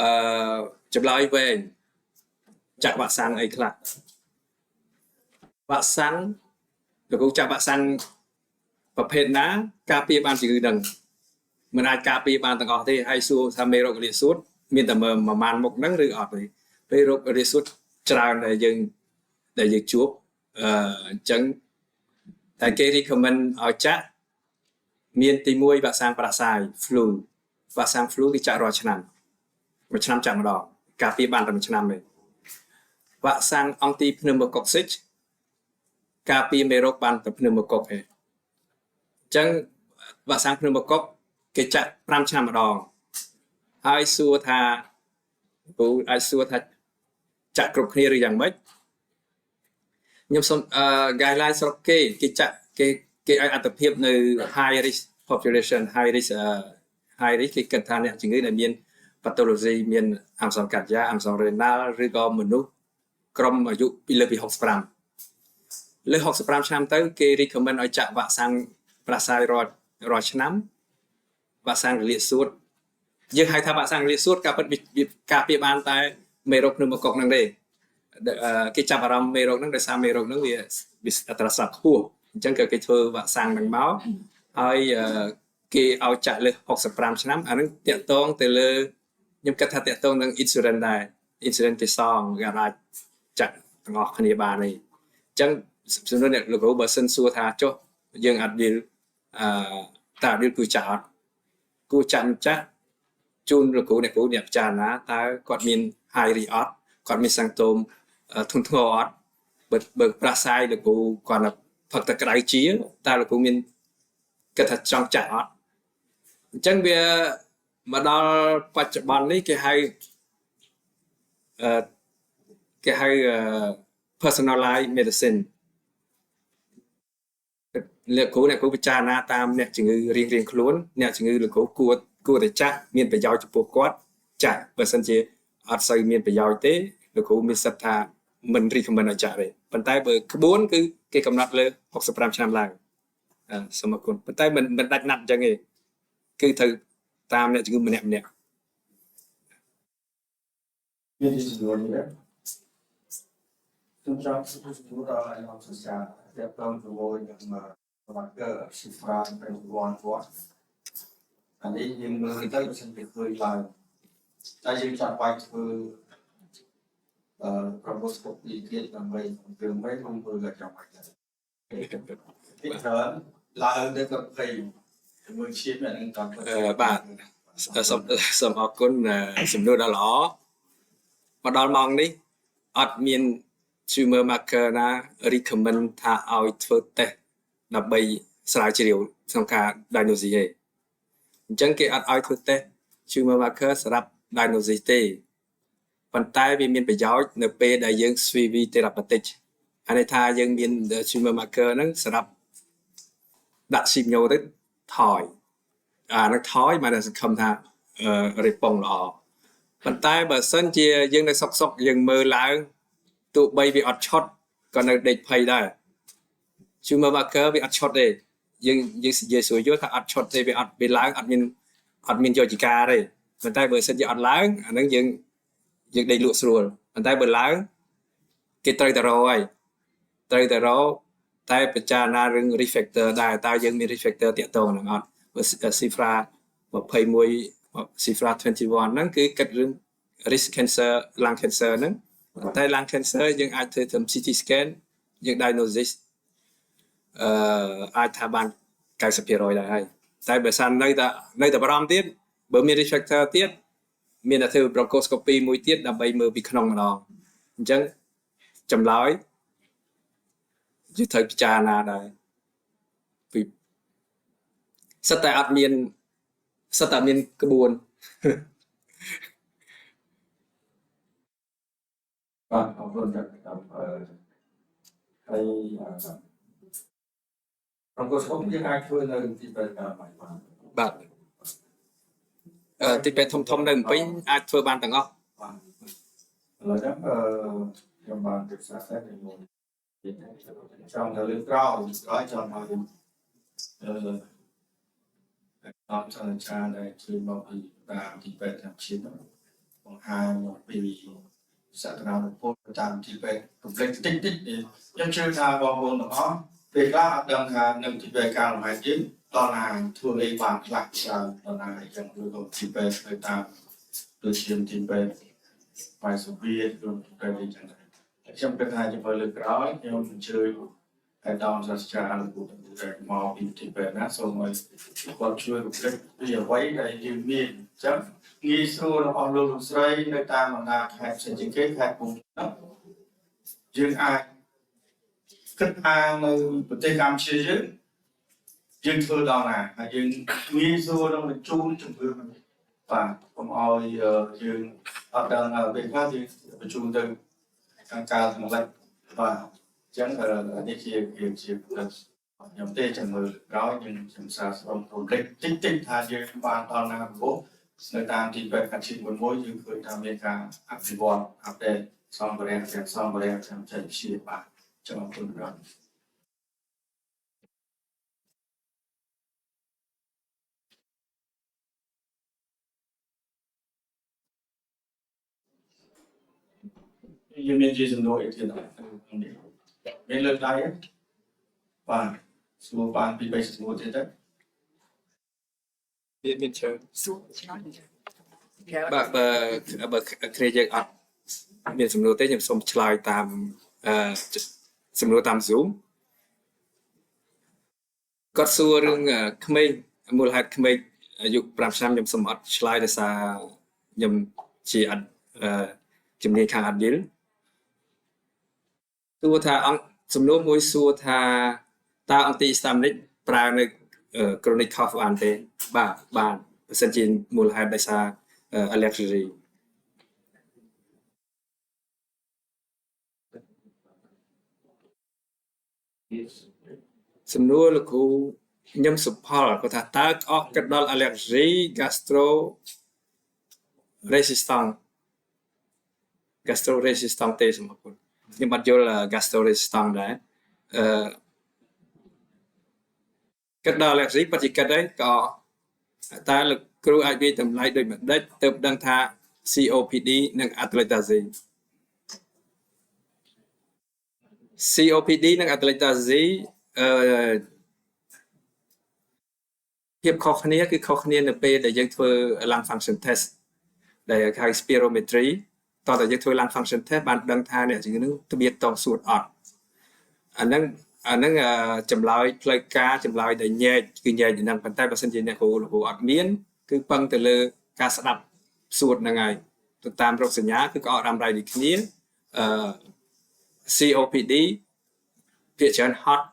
អឺចម្លើយវែងចាក់វ៉ាក់សាំងអីខ្លះវ៉ាក់សាំងលោកគ្រូចាក់វ៉ាក់សាំងប្រភេទណាការពារបានជំងឺនឹងមិនអាចការពារបានទាំងអស់ទេហើយសួរថាមេរោគរលាកសួតមានតែមើលប្រមាណមុខហ្នឹងឬអត់ទេពេលរោគរលាកសួតច្រើនដែលយើងជួបអញ្ចឹងតែគេ recommend ឲ្យចាក់មានទី1វ៉ាក់សាំងផ្ដាសាយ flu វ៉ាក់សាំង flu គេចាក់រាល់ឆ្នាំមួយឆ្នាំចាក់ម្ដងការពារបានតែមួយឆ្នាំទេវ៉ាក់សាំង anti-pneumococcique ការពារមេរោគបានតែ pneumocoque ទេអញ្ចឹងវ៉ាក់សាំង pneumocoque គេចាក់5ឆ្នាំម្ដងហើយសួរថាពូអាចសួរថាចាក់គ្រប់គ្នាឬយ៉ាងម៉េចខ្ញុំសូមអឺ guideline ស្រុកគេគេចាក់គេគេឲ្យអត្ថភាពនៅ high risk population high risk គេគិតថាអ្នកជំងឺដែលមាន pathology មាន insuffisance cardiaque insuffisance rénale ឬក៏មនុស្សក្រុមអាយុពីលើពី65លើ65ឆ្នាំទៅគេ recommend ឲ្យចាក់វ៉ាក់សាំងផ្ដាសាយរាល់រាល់ឆ្នាំវ៉ាក់សាំងរលាកសួតយើងហៅថាវ៉ាក់សាំងរលាកសួតការពិតវាការពារបានតែមេរោគ pneumocoque ហ្នឹងទេគេចាប់អារម្មណ៍មេរោគហ្នឹងដោយសារមេរោគហ្នឹងវាវាអត្រាស្លាប់ខ្ពស់អញ្ចឹងក៏គេធ្វើវ៉ាក់សាំងហ្នឹងមកហើយគេឲ្យចាក់លើស65ឆ្នាំអាហ្នឹងតាក់ទងទៅលើខ្ញុំគិតថាតាក់ទងនឹង insurance ដែរ insurance គេសងគេអាចចាក់ទាំងអស់គ្នាបានទេអញ្ចឹងសំណួរអ្នកលោកគ្រូបើសិនសួរថាចុះយើងអត់យល់អឺតើអត់យល់គឺចាក់អត់គួរចាក់មិនចាក់ជូនលោកគ្រូអ្នកគ្រូអ្នកពិចារណាតើគាត់មាន high risk អត់គាត់មាន symptôme ធ្ងន់ធ្ងរអត់បើបើប្រាសាយលោកគ្រូគាត់ផឹកតែក្តៅជាតើលោកគ្រូមានគិតថាចង់ចាក់អត់អញ្ចឹងវាមកដល់បច្ចុប្បន្ននេះគេហៅអឺគេហៅ personalized medicine លោកគ្រូអ្នកគ្រូពិចារណាតាមអ្នកជំងឺរៀងរៀងខ្លួនអ្នកជំងឺលោកគ្រូគួរគួរតែចាក់មានប្រយោជន៍ចំពោះគាត់ចាក់បើសិនជាអត់សូវមានប្រយោជន៍ទេលោកគ្រូមានសិទ្ធិថាមិន recommend ឲ្យចាក់ទេប៉ុន្តែបើក្បួនគឺគេកំណត់លើ65ឆ្នាំឡើងសូមអរគុណប៉ុន្តែមិនមិនដាច់ណាត់អញ្ចឹងទេគឺត្រូវតាមអ្នកជំងឺម្នាក់ម្នាក់ មានជាចំនួននេះខ្ញុំចង់សួរសំណួរដល់អាយមសសាទាក់ទងជាមួយនឹង marker CYFRA 21 វត្តអានេះយើងមើលទៅបើសិនជាឃើញឡើងតែយើងចាំបាច់ធ្វើអឺ bronchoscopy ទៀតដើម្បីរឿងមិនក្នុងមើលក៏ចាំបាច់ដែរពីច្រើនឡើងទៅក៏ភ័យជាមួយឈាមអានឹងត អឺបាទសូមសូមអរគុណសំណួរដ៏ល្អមកដល់ម៉ោងនេះអត់មាន tumor marker ណា recommend ថាឲ្យធ្វើតេស្តដើម្បីស្រាវជ្រាវក្នុងការ diagnosis ទេអញ្ចឹងគេអត់ឲ្យធ្វើតេស្ត tumor marker សម្រាប់ diagnosis ទេប៉ុន្តែវាមានប្រយោជន៍នៅពេលដែលយើង CV therapeutic អានេះថាយើងមាន tumor marker ហ្នឹងសម្រាប់ដាក់ chemio ទៅថយអានឹងថយមកតែសង្ឃឹមថា réponse ល្អប៉ុន្តែបើសិនជាយើងនៅសុកសុកយើងមើលឡើងទោះបីវាអត់ឆុតក៏នៅដេកភ័យដែរ tumor marker វាអត់ឆុតទេយើងយើងនិយាយស្រួលយល់ថាអត់ឆុតទេវាអត់វាឡើងអត់មានអត់មានយកជាការទេប៉ុន្តែបើសិនជាអត់ឡើងអាហ្នឹងយើងយើងដេកលក់ស្រួលប៉ុន្តែបើឡើងគេត្រូវតែរកហើយត្រូវតែរកតែពិចារណារឿង risk factor ដែរតើយើងមាន risk factor តាក់ទងនឹងអត់បើ CYFRA 21 CYFRA 21ហ្នឹងគឺគិតរឿង risk cancer lung cancer ហ្នឹងតែ lung cancer យើងអាចធ្វើត្រឹម CT scan យើង diagnosis អឺអាចថាបាន90%ដែរហើយតែបើសិននៅតែនៅតែបារម្ភទៀតបើមាន risk factor ទៀតមានតែធ្វើ bronchoscopy មួយទៀតដើម្បីមើលពីក្នុងម្ដងអញ្ចឹងចម្លើយយើងត្រូវពិចារណាដែរពី សិតតែអត់មានសិតតែមានក្បួន បាទអរគុណចា៎តាមអឺហើយអង្គសុំយើងអាចធ្វើនៅទីពេទ្យតាមបាន បាទអឺទីពេទ្យធំធំនៅភ្នំពេញអាចធ្វើបានទាំងអស់ បាទឥឡូវហ្នឹងអឺខ្ញុំបានពិសាតែជាមួយចង់ទៅលើក្រោយក្រោយចង់ឲ្យអឺតាមចលនាដែលជួយមកពីតាមទីពេទ្យតាមជាតិបង្ហាញអំពីសក្តានុពលតាមទីពេទ្យកម្រិតតិចតិចខ្ញុំជឿថាបងប្អូនទាំងអស់ពេលខ្លះអត់ដឹងថានៅទីពេទ្យការលំហែយើងដល់ណាធ្វើអីបានខ្លះច្រើនដល់ណាអញ្ចឹងឬក៏ទីពេទ្យទៅតាមដូចជាទីពេទ្យបាយសូវៀតឬទីពេទ្យអីចឹងដែរខ្ញុំគិតថាជាលើកក្រោយខ្ញុំអញ្ជើញហើយដល់សាស្ត្រាចារ្យលោកដែលមកពីទីពេទ្យណាសូមឲ្យគាត់ជួយរំលឹកពីអ្វីដែលយើងមានអញ្ចឹងងាយស្រួលរបស់លោកលោកស្រីនៅតាមបណ្ដាខេត្តផ្សេងៗគេខេត្តកំពតយើងអាចគិតថានៅប្រទេសកម្ពុជាយើងយើងធ្វើដល់ណាហើយយើងងាយស្រួលក្នុងបញ្ជូនជំរឿនបាទកុំឲ្យយើងអត់ដឹងពេលខ្លះយើងបញ្ជូនទៅខាងកើតខាងលិចបាទអញ្ចឹងនេះជាជាខ្ញុំទេចាំមើលក្រោយយើងខ្ញុំសារស្រុំរំលេចតិចតិចថាយើងបានដល់ណាព្រោះនៅតាមទីពេទ្យកាឈិមួយមួយយើងឃើញថាមានការអភិវឌ្ឍ update សម្ភារៈទាំងសម្ភារៈទាំងចែកវិទ្យាបាទចាំអរគុណបាទ យើងមានជាសំណួរអីទៀតអត់នេះមានលើកដៃទេបាទសួរបានពី3សំណួរទៀតទៅ មានមានច្រើន សួរឆ្លើយ បាទបើបើគ្នាយើងអត់មានសំណួរទេខ្ញុំសូមឆ្លើយតាមអឺសំណួរតាម Zoom គាត់សួររឿងក្មេងមូលហេតុក្មេងអាយុ5ឆ្នាំខ្ញុំសូមអត់ឆ្លើយដោយសារខ្ញុំជាអត់អឺជំនាញខាង adult សួរថាអង្គសំណួរមួយសួរថាតើantihistaminic ប្រើនៅ chronic cough បានទេបាទបានបើសិនជាមូលហេតុដោយសារ allergy សំណួរលោកគ្រូញឹមសុផលគាត់ថាតើក្អកគិតដល់ allergy gastro resistant gastro resistant ទេសូមអរគុណខ្ញុំអត់យល់ gastro resistant ដែរអឺគិតដល់ allergy ពិតជាគិតហើយក៏តើលោកគ្រូអាចវាយតម្លៃដូចម្ដេចទើបដឹងថា COPD និង atelectasis COPD និង atelectasis អឺភាពខុសគ្នាគឺខុសគ្នានៅពេលដែលយើងធ្វើ lung function test ដែលហៅ spirometry តោះតែយើងធ្វើ lung function test បានដឹងថាអ្នកជំងឺនឹងត្បៀតតសួតអត់អាហ្នឹងអាហ្នឹងចម្លើយផ្លូវការចម្លើយដែលញែកគឺញែកហ្នឹងប៉ុន្តែបើសិនជាអ្នកគ្រូលោកគ្រូអត់មានគឺពឹងទៅលើការស្ដាប់សួតហ្នឹងហើយទៅតាមរោគសញ្ញាគឺក៏អត់រ៉ាំរ៉ៃដូចគ្នាអឺ COPD ភាគច្រើនហត់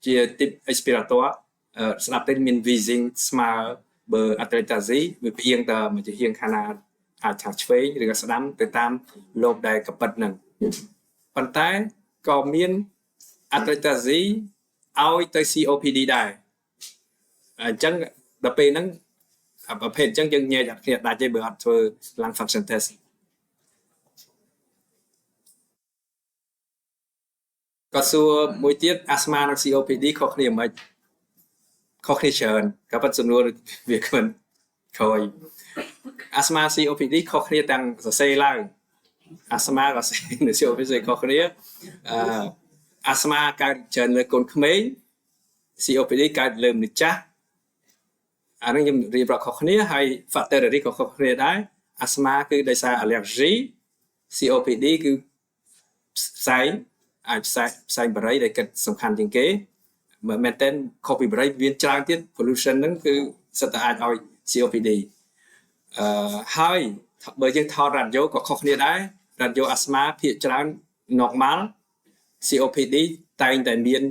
ជា type expiratoire ស្ដាប់ទៅមាន wheezing ស្មើបើ atelectasis វាផ្អៀងទៅមួយជាហៀងខាងណាអាចខាងឆ្វេងឬក៏ស្ដាំទៅតាម lobe ដែលកប៉ិតហ្នឹងប៉ុន្តែក៏មាន atelectasis ឲ្យទៅ COPD ដែរអញ្ចឹងដល់ពេលហ្នឹងប្រភេទអញ្ចឹងយើងញែកអត់គ្នាដាច់ទេបើអត់ធ្វើ lung function test គាត់សួរមួយទៀតអាស្មានិង COPD ខុសគ្នាមិនខុសគ្នាច្រើនក៏ប៉ុន្តែសំណួរវាគ្មិនក្រោយអាស្មា COPD ខុសគ្នាទាំងសរសេរឡើងអាស្មាក៏សេនៅ COPD ខុសគ្នាអឺអាស្មាកើតច្រើនលើកូនក្មេង COPD កើតលើមនុស្សចាស់អានេះខ្ញុំរៀបរាប់ខុសគ្នាហើយ factor risk ក៏ខុសគ្នាដែរអាស្មាគឺដោយសារ allergy COPD គឺផ្សែងអាចផ្សែងផ្សែងបារីដែលគិតសំខាន់ជាងគេមែនតើខុសពីបារីមានច្រើនទៀត pollution ហ្នឹងគឺសិតតែអាចឲ្យ COPD អឺហើយបើយើងថត radio ក៏ខុសគ្នាដែរ radio អាស្មាភាគច្រើន normal COPD តែងតែមាន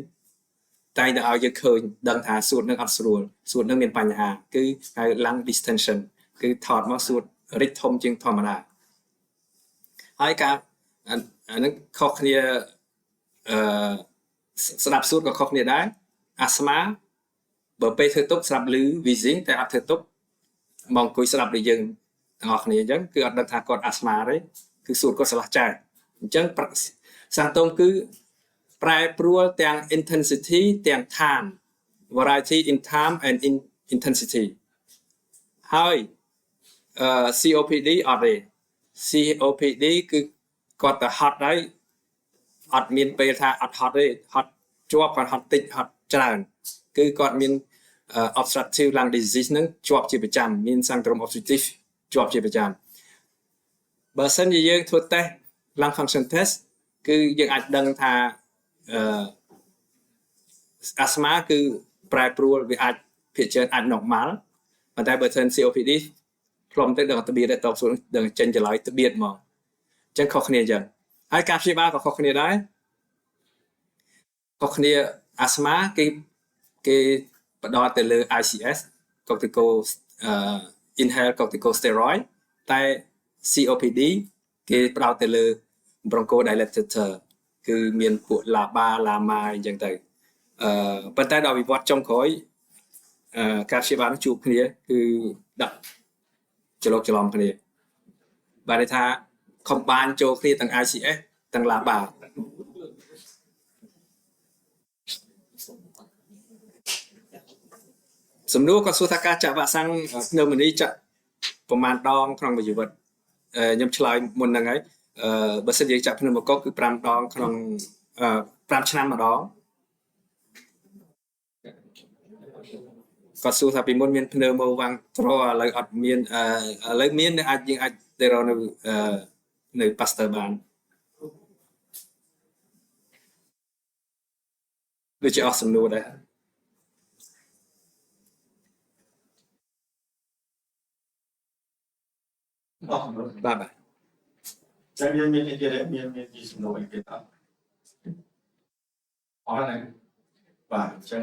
តែងតែឲ្យយើងឃើញដឹងថាសួតនឹងអត់ស្រួលសួតនឹងមានបញ្ហាគឺហៅ lung distension គឺថតមកសួតរិចធំជាងធម្មតាហើយការអាហ្នឹងខុសគ្នាអឺស្ដាប់សួតក៏ខុសគ្នាដែរអាស្មាបើពេលធ្វើទុកស្រាប់ឮ wheezing តែអត់ធ្វើទុកមកអង្គុយស្ដាប់ដូចយើងទាំងអស់គ្នាអញ្ចឹងគឺអត់ដឹងថាគាត់អាស្មាទេគឺសួតគាត់ឆ្លាស់ចែកអញ្ចឹងsymptôme គឺប្រែប្រួលទាំង intensity ទាំង time, variety in time and in intensity ហើយអឺ COPD អត់ទេ COPD គឺគាត់ទៅហត់ហើយអត់មានពេលថាអត់ហត់ទេហត់ជាប់គាត់ហត់តិចហត់ច្រើនគឺគាត់មាន obstructive lung disease ហ្នឹងជាប់ជាប្រចាំមាន syndrome obstructive ជាប់ជាប្រចាំបើសិនជាយើងធ្វើ test lung function test គឺយើងអាចដឹងថាអឺអាស្មាគឺប្រែប្រួលវាអាចភាគច្រើនអាច normal ប៉ុន្តែបើសិន COPD ផ្លុំទៅដល់ត្បៀតតបសួរដឹងចេញចម្លើយត្បៀតហ្មងអញ្ចឹងខុសគ្នាអញ្ចឹងហើយការព្យាបាលក៏ខុសគ្នាដែរខុសគ្នាអាស្មាគេគេផ្ដោតទៅលើ ICS cortico អឺ inhale corticosteroid តែ COPD គេផ្ដោតទៅលើ bronchodilator គឺមានពួក LABA LAMA អញ្ចឹងទៅអឺប៉ុន្តែដល់វិវត្តចុងក្រោយអឺការព្យាបាលជួបគ្នាគឺដាក់ច្រឡកច្រឡំគ្នាបាទន័យថា combine ចូលគ្នាទាំង ICS ទាំង LABA សំណួរក៏សួរថាការចាក់វ៉ាក់សាំង pneumonie ចាក់ប្រមាណដងក្នុងមួយជីវិតខ្ញុំឆ្លើយមុនហ្នឹងហើយអឺបើសិនយើងចាក់ pneumocoque គឺ5ដងក្នុង5ឆ្នាំម្ដងគាត់សួរថាពីមុនមាន pneumo វាំងត្រឥឡូវអត់មានឥឡូវមានអាចយើងអាចទៅរកនៅនៅ Pasteur បានដូចជាអស់សំណួរដែរ អស់សំណួរ បាទបាទ ចឹងយើងមានអីទៀតទេមានមានជាសំណួរអីទៀតអត់អស់ហើយបាទអញ្ចឹង